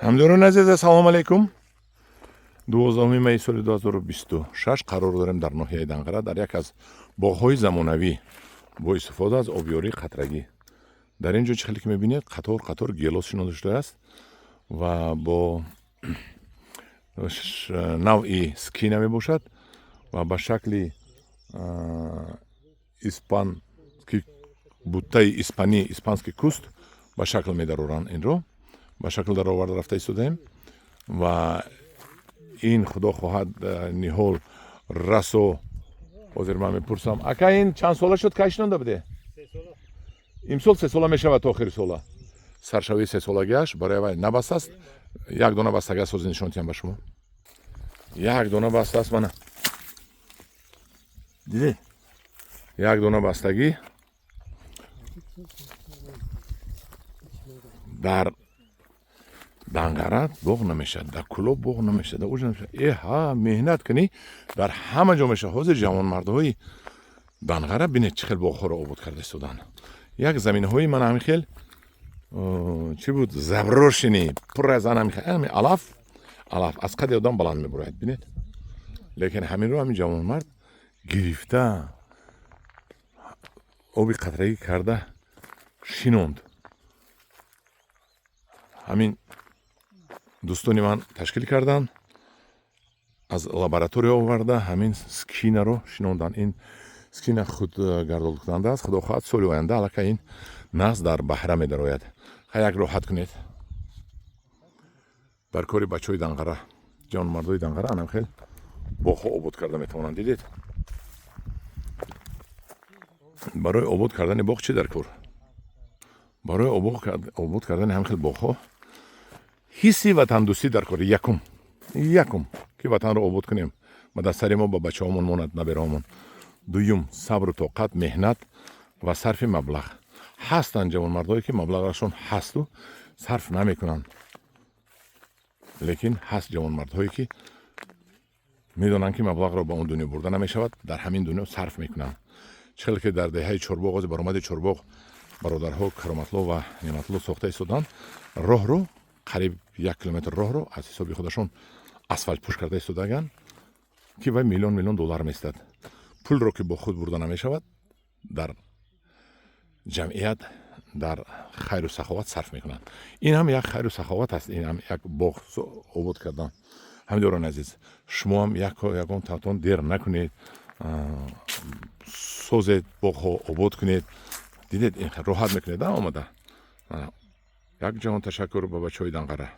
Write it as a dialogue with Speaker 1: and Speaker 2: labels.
Speaker 1: Ҳамдиёрони азиз, ассалому алайкум. 12 майи соли 2026 қарор дорем дар ноҳияи Данғара, дар як аз боғҳои замонавӣ бо истифода аз обёрии қатрагӣ. Дар ин ҷо, чӣ хеле ки мебинед, қатор қатор гелос шинонда шудааст ва бо навъи скина мебошад ва ба шакли испанский, буттаи испанӣ, испанский куст ба шакл медароранд. Инро ба шакл дароварда рафта истодаем ва ин, худо хоҳад, ниҳол расо. Ҳозир ман мепурсам: ака, ин чанд сола шуд, кай шинонда буде? Имсол 3 сола мешавад, то охири сола саршавии сесолагиаш. Барои вай набаст аст, як дона бастага сози нишон диҳам ба шумо. Як дона баста аст, мана дидед, як дона бастагӣ. Дар Данғара боғ намешавад, дар Кӯлоб боғ намешавад, дар уҷ намешавад. Эҳа, меҳнат кунӣ, дар ҳама ҷо мешавад. Ҳозир ҷавонмардҳои Данғара, бинед, чӣ хел боғҳоро обод карда истоданд. Як заминаҳои ман ҳамин хел чӣ буд, заброшенный, пур аз ҳами алаф, алаф аз қади одам баланд мебурояд, бинед. Лекин ҳаминро ҳамин ҷавонмард гирифта, оби қатрагӣ карда шинонд. Ҳамин дӯстони ман ташкил карданд, аз лаборатория оварда, ҳамин скинаро шинонданд. Ин скина худ гардолудкунанда аст. Худо хоҳад, соли оянда аллакай ин нағз дар баҳра медарояд. Ха, як роҳат кунед дар кори бачаҳои Данғара. Ҷавонмардои Данғара анам хел боғҳо обод карда метавонанд. Дидед, барои обод кардани боғ чӣ дар кор? Барои обод кардани ҳамин хел боғҳо ҳисси ватандӯстӣ дар кор. Якум, ки ватанро обод кунем ва дар сари мо, ба бачаҳомон монад, набераҳомон. Дуюм, сабру тоқат, меҳнат ва сарфи маблағ. Ҳастанд ҷавонмардое, ки маблағашон ҳасту сарф намекунанд, лекин ҳаст ҷавонмардҳое, ки медонанд, ки маблағро ба он дунё бурда намешавад, дар ҳамин дунё сарф мекунанд. Чӣ хеле ки дар деҳаи Чорбоғ, ози баромади Чорбоғ, бародарҳо Кароматло ва Неъматло сохта истоданд роҳро. Қариб 1 километр роҳро аз ҳисоби худашон асфалтпӯш карда истодаганд, ки вай миллион миллион доллар местад. Пулро, ки бо худ бурда намешавад, дар ҷамъият, дар хайру саховат сарф мекунанд. Ин ҳам як хайру саховат аст, ин ҳам як боғ обод кардан. Ҳамдиёрони азиз, шумо ҳам ягон татон дер накунед, созед, боғҳо обод кунед. Дидед, ин роҳат мекунед омада. Як ҷаҳон ташаккур ба бачаҳои Данғара.